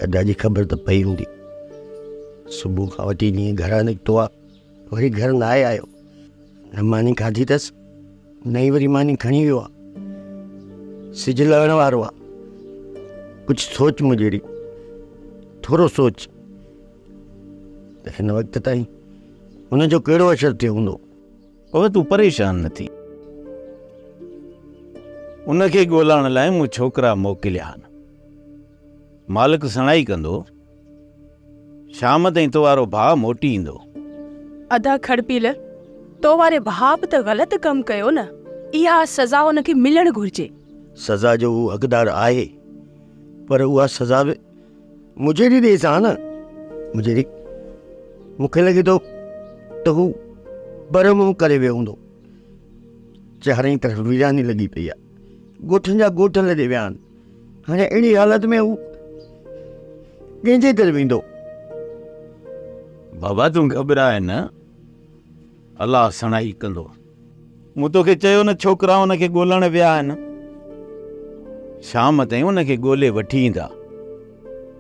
ادا جي خبر ته پئي هوندي. صبح کان وٺي جيئن گهران نڪتو آ وري گهر ناهي آيو. نه ماني کاڌي اٿس نه ئي وري ماني کڻي ويو آ. سج لهڻ وارو آ. ڪجهه سوچ مجيڙي، ٿورو سوچ ته هن وقت تائين هن جو ڪهڙو اشر ٿيو هوندو. بابا تون پريشان نه ٿي. ان کي ڳولڻ لاء مون ڇوڪرا موڪليا آهن. مالڪ سڻائي ڪندو. شام تائين تو وارو ڀاء موٽي ايندو. ادا کڙپيل، تو واري ڀاء به ته غلط ڪم ڪيو نه. اها سزا ان کي ملڻ گهرجي. سزا جو هو حقدار آهي، پر اها سزا به مجيري ڏيس ها نه. مجيري، مون کي لڳي ٿو ته هو برهمڻ ڪري ويو هوندو. چارئي طرف ويراني لڳي پئي آهي. ڳوٺن جا ڳوٺ لڏي ويا آهن. هاڻي اهڙي حالت ۾ هو ڪنهن جي در ويندو؟ بابا تون گهٻراء نه، الله سڻائي ڪندو. مون توکي چيو نه ڇوڪرا ان کي ڳولڻ ويا آهن. شام تائين ان کي ڳولي وٺي ايندا.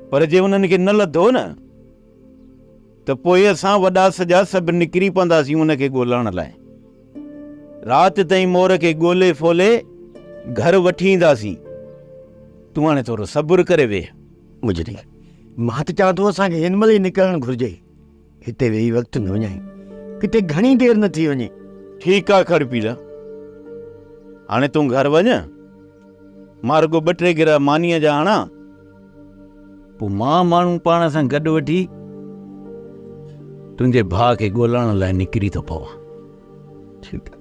پر جي انهن کي نه لڌو نه ته پوء اسان وڏا سڄا سڀ نڪري پونداسين ان کي ڳولڻ لاء. رات تائين مور کي ڳولي ڦولي گهر وٺي اينداسين. تون هاڻي ٿورو صبر ڪري ويهه. مجري، مان ته چوان ٿو اسان کي هن مهل ئي نڪرڻ گهرجي. هتي ويهي وقت نه وڃائين. ڪٿي گهڻي دير نه ٿي وڃي. ٺيڪ آ کڙپيل، هاڻي تون گهر وڃ. مان رڳو ٻه ٽي گرهه مانيء جا آڻان. پوء مان ماڻهو پاڻ سان گڏ وٺي تنهنجي ڀاء کي ڳولڻ لاء نڪري ٿو پوان. ٺيڪ آ.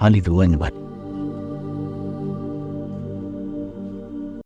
هالي تون وڃ ڀلي.